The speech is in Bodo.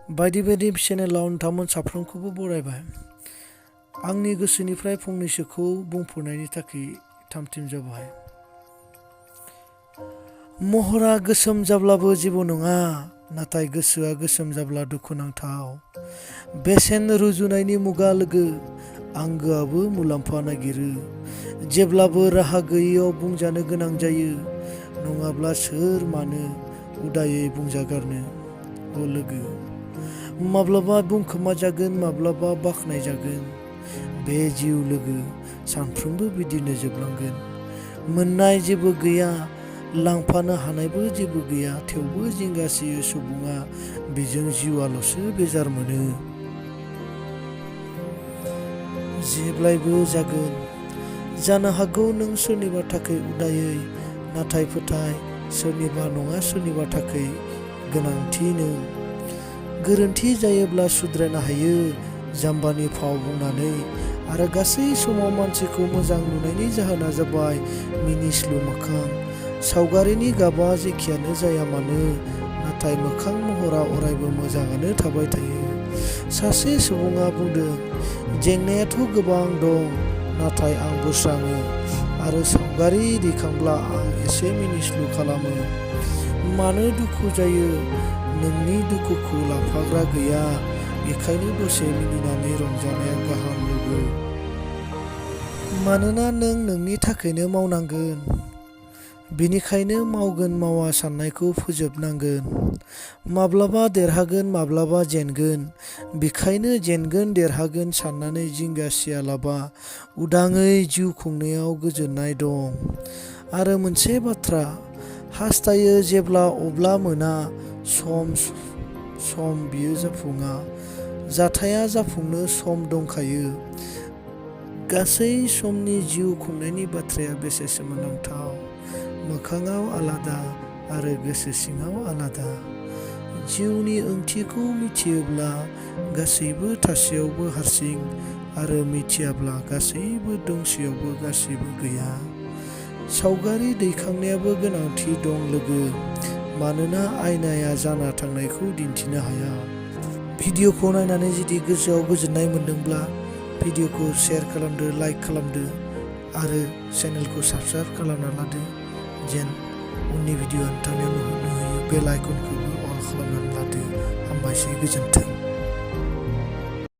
बायदि बायदि चेनेलाव नोंथांमोन साफ्रोमखौबो बरायबाय। आंनि गोसोनिफ्राय फंनैसोखौ बुंफोरनायनि थाखाय थामथिम जाबाय। महरा गोसोम जाब्लाबो जेबो नङा, नाथाय गोसोआ गोसोम जाब्ला दुखुनांथाव। बेसेन रुजुनायनि मुगा लोगो, आंगोआबो मुलाम्फा नागिरो। जेब्लाबो राहा गैयैयाव बुंजानो गोनां जायो, नङाब्ला सोर मानो उदायै बुंजागारनो। अ लोगो, माब्लाबा बुंखोमा जागोन, माब्लाबा बाख्नाय जागोन। बे जिउ लोगो, सानफ्रोमबो बिदिनो जोबलांगोन। मोननाय जेबो गैया, लांफानो हानायबो जेबो गैया, थेवबो जिंगासियो सुबुङा, बेजों जिउआल'सो बेजार मोनो। जेब्लायबो जागोन। जानो हागौ नों सोरनिबा थाखाय उदायै, नाथाय फोथाय, सोरनिबा नङा सोरनिबा थाखाय गोनांथि नों। गोरोन्थि जायोब्ला सुद्रायनो हायो, जाम्बानि फाव बुंनानै। आरो गासै समाव मानसिखौ मोजां नुनायनि जाहोना जाबाय मिनिस्लु मोखां। सावगारिनि गाबा जेखियानो जाया मानो, नाथाय मोखां महरा अरायबो मोजाङानो थाबाय थायो। सासे सुबुङा बुंदों, जेंनायाथ' गोबां दं, नाथाय आं बोस्राङो, आरो सावगारि दैखांब्ला आं एसे मिनिस्लु खालामो। मानो दुखु जायो? नोंनि दुखुखौ लाफाग्रा गैया, बेखायनो दसे मिनिनानै रंजानाया गाहाम लोगो। मानोना नों नोंनि थाखायनो मावनांगोन, बेनिखायनो मावगोन मावा साननायखौ फोजोबनांगोन। माब्लाबा देरहागोन, माब्लाबा जेनगोन, बेखायनो जेनगोन देरहागोन साननानै जिंगासियालाबा उदाङै जिउ खुंनायाव गोजोननाय दं। आरो मोनसे बाथ्रा, हास्थायो जेब्ला अब्ला मोना, सम बियो जाफुङा। जाथाया जाफुंनो सम दंखायो। गासै समनि जिउ खुंनायनि बाथ्राया बेसे सोमोनांथाव। मोखाङाव आलादा आरो गोसो सिङाव आलादा। जिउनि ओंथिखौ मिथियोब्ला गासैबो थासेयावबो हारसिं, आरो मिथियाब्ला गासैबो दंसेयावबो गासैबो गैया। सावगारि दैखांनायाबो गोनांथि दं लोगो, मानोना आयनाया जाना थांनायखौ दिन्थिनो हाया। भिडिअखौ नायनानै जुदि गोसोआव गोजोननाय मोनदोंब्ला भिडिअखौ शेयार खालामदो, लाइक खालामदो, आरो चेनेलखौ साबस्क्राइब खालामना लादो, जेन उननि भिडिअ नोंथांनियाव नुहरनो हायो। बेल आइकनखौबो अन खालामनानै लादो। हामबायसै, गोजोन्थों।